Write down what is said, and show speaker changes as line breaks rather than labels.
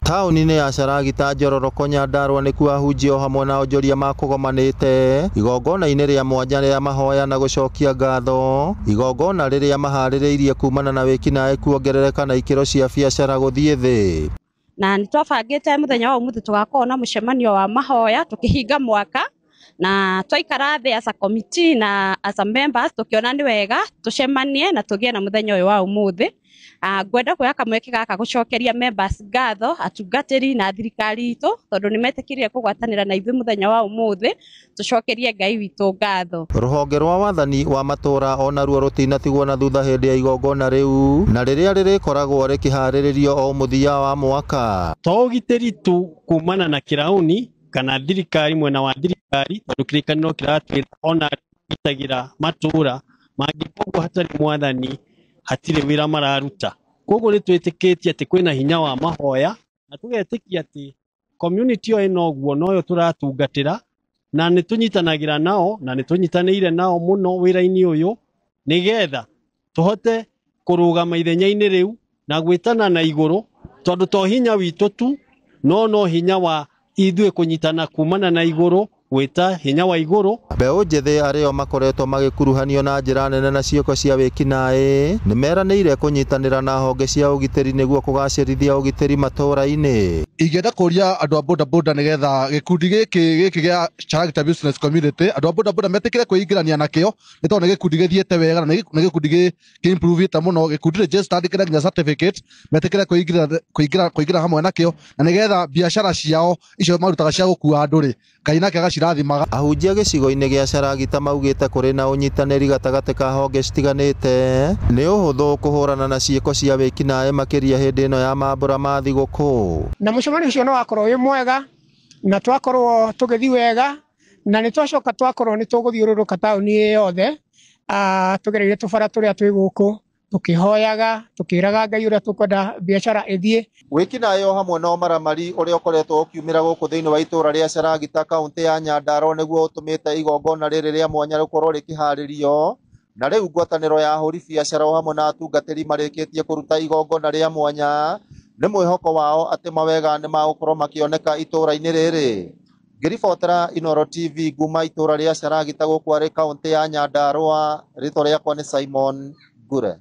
Taũni-inĩ ya Caragita Njororoko Nyandarua nĩkuo ahunjia o hamwe na onjoria makũgomanĩte igongona-inĩ rĩa mwanya rĩa mahoya na gũcokia ngatho, igongona rĩrĩa maharĩrĩirie kumana na wĩkinaĩ kuongerereka na ikĩro cia biacara gũthiĩ thĩ.
Na nĩ twabangĩte mũthenya wa ũmũthĩ tũgakorwo na mũcemanio wa mahoya tũkĩhinga mwaka, na twaikara thĩ as a committee na as a members tukiona nĩ wega tũcemanie na tũgĩe na mũthenya ũyũ wa ũmũthĩ. Ngwenda kuoya kamweke gaka gũcokeria members ngatho, atungatĩri na thirikari itũ, tondũ nĩ metĩkĩrire kũgwatanĩra na ithuĩ mũthenya wa ũmũthĩ, tũcokerie Ngai witũ ngatho.
Rũhonge rwa wathani wa matũra onaruo rũtinatigwo na thutha hĩndĩ ya igongona rĩu, na rĩrĩa rĩrĩkoragwo rĩkĩharĩrĩrio o mũthia wa mwaka.
To ũgitĩri tu kumana na kĩrauni kana thirikari, mwena wa thirikari, tondũ kĩrĩkanĩro kĩratwĩra ona gitagĩra matũra mangĩkorwo hatarĩ mwathani hatirĩ wĩra mararuta. Koguo nĩ twĩtĩkĩtie atĩ kwĩna hinya wa mahoya, na tũgetĩkia atĩ community ĩyo ĩna ũguo noyo tũratungatĩra, na nĩ tũnyitanagĩra nao na nĩ tũnyitanĩire nao mũno wĩra-inĩ ũyũ, nĩgetha tũhote kũrũgama ithenya-inĩ rĩu na gwĩtana na igũrũ, tondũ to hinya witũ tu, no hinya wa ithuĩ kũnyitana kumana na igũrũ, gwĩta hinya wa igũrũ.
Mbeũ njĩthĩ arĩo makoretwo magĩkuruhanio na njĩra nene na ciĩko cia wĩkinaĩ nĩ meranĩire kũnyitanĩra na honge cia ũgitĩri nĩguo kũgacĩrithia ũgitĩri matũũra-inĩ.
Ingĩenda kũria andũ a boda boda nĩgetha gĩkundi gĩkĩ gĩa Charagita Business Community, andũ a boda boda metĩkĩre kwĩingĩrania nakĩo, nĩ tondũ nĩ gĩkundi gĩthiĩte wega na nĩ gĩkundi kĩ improve-ĩte mũno, gĩkundi registered kĩna nginya certificate, metĩkĩre kũingĩra hamwe nakĩo, na nĩgetha biacara ciao icio marutaga cia gũkua andũ rĩ, Ngai nake agacirathima.
Ahunjia gĩcigo-inĩ gĩa Caragita maugĩte kũrĩ na ũnyitanĩri gatagatĩ ka honge citiganĩte nĩ ũhũthũ kũhũrana na ciĩko cia wĩkinaĩ makĩria hĩndĩ ĩno ya mambũra ma thigũkũ.
Na mũcemanio ũcio no wakorwo wĩ mwega, na twakorwo tũgĩthiĩ wega, na nĩ twacoka twakorwo nĩ tũgũthiũrũrũka taũni ĩ yothe, tũgereire tũbara tũrĩa twĩ gũkũ, tũkĩhoyaga, tũkĩraga Ngai ũrĩa tũkwenda biacara ĩthiĩ.
Wĩkinaĩ o hamwe na ũmaramari ũrĩa ũkoretwo ũkiumĩra gũkũ thĩinĩ wa itũũra rĩa Caragita kaũntĩ ya Nyandarua nĩguo ũtũmĩte igongona rĩrĩ rĩa mwanya rĩkorwo rĩkĩharĩrio, na rĩu ngwatanĩro ya ahũri biacara o hamwe na atungatĩri marĩkĩtie kũruta igongona rĩa mwanya nĩ mwĩhoko wao atĩ mawega nĩ magũkorwo makĩoneka itũũra-inĩ rĩrĩ. Ngĩribotera Inooro TV nguma itũũra rĩa Caragita gũkũ arĩ kaũntĩ ya Nyandarua, rĩtwa rĩakwa nĩ Simon Ngure.